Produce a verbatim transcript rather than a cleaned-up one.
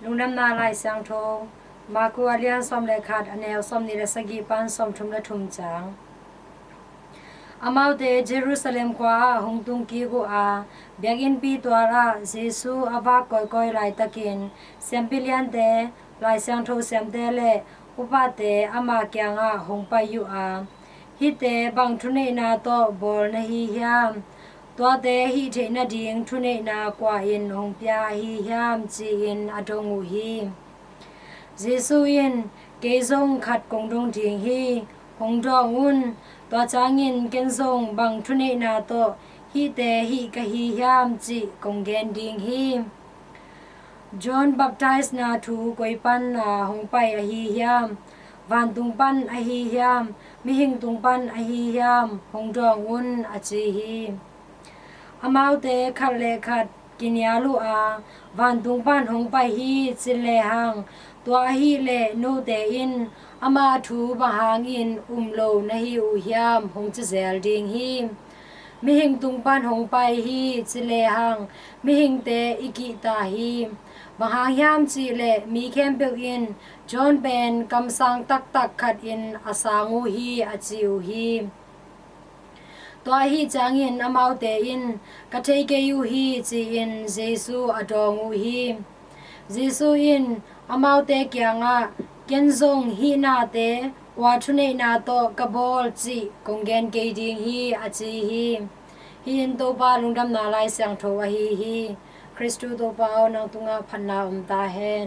Lungdamna Lai Siangtho, Marku a lian sawm le khat, a neu sawmnih le sagih pan sawmthum le thum ciang. Amaute Jerusalem khua ah hong tung kik uh a, biakinnpi tual ah Jesu a vak kawikawi laitakin siampi liante, Lai Siangtho siamte le upate ama kiangah hong pai uh a, "Hihte bang thuneihna tawh bawl na hi hiam? Tuate hih theih nading thuneihna kua in hong pia ahi hiam?" ci-in a dong uh hi. Jesu in, "Kei zong khat kong dong ding hi, hong dawng un. Tua ciangin ken zong bang thuneihna tawh hihte hih ka hi hiam cih kong gen ding hi. John baptisena thu koi pan a hong pai ahi hiam? Vantung pan ahi hiam, mihing tung pan ahi hiam? Hong dawng un," a ci hi. Amaute khat le khat kinial uh a, "Vantung pan hong pai hi," ci lehang, "Tua ahih leh note in ama thu bang hangin um lo na hi uh hiam?" hong ci zel ding hi. "Mihing tung pan hong pai hi," ci lehang, "Mihingte i kihta hi. Bang hang hiam cih leh mi khempeuh in John pen kamsang taktak khat in a sang uh hi," a ci uh hi. Tua ahi ciangin amaute in, "Ka thei kei uh hi," ci-in Jesu a dawng uh hi. Jesu in amaute kiangah, "Ken zong hih nate kua thuneihna tawh ka bawl cih kong gen kei ding hi," a ci hi. Hih in Topa Lungdamna Lai Siangtho ahi hi. Khristu Topa aw, nang tungah phatna om ta hen.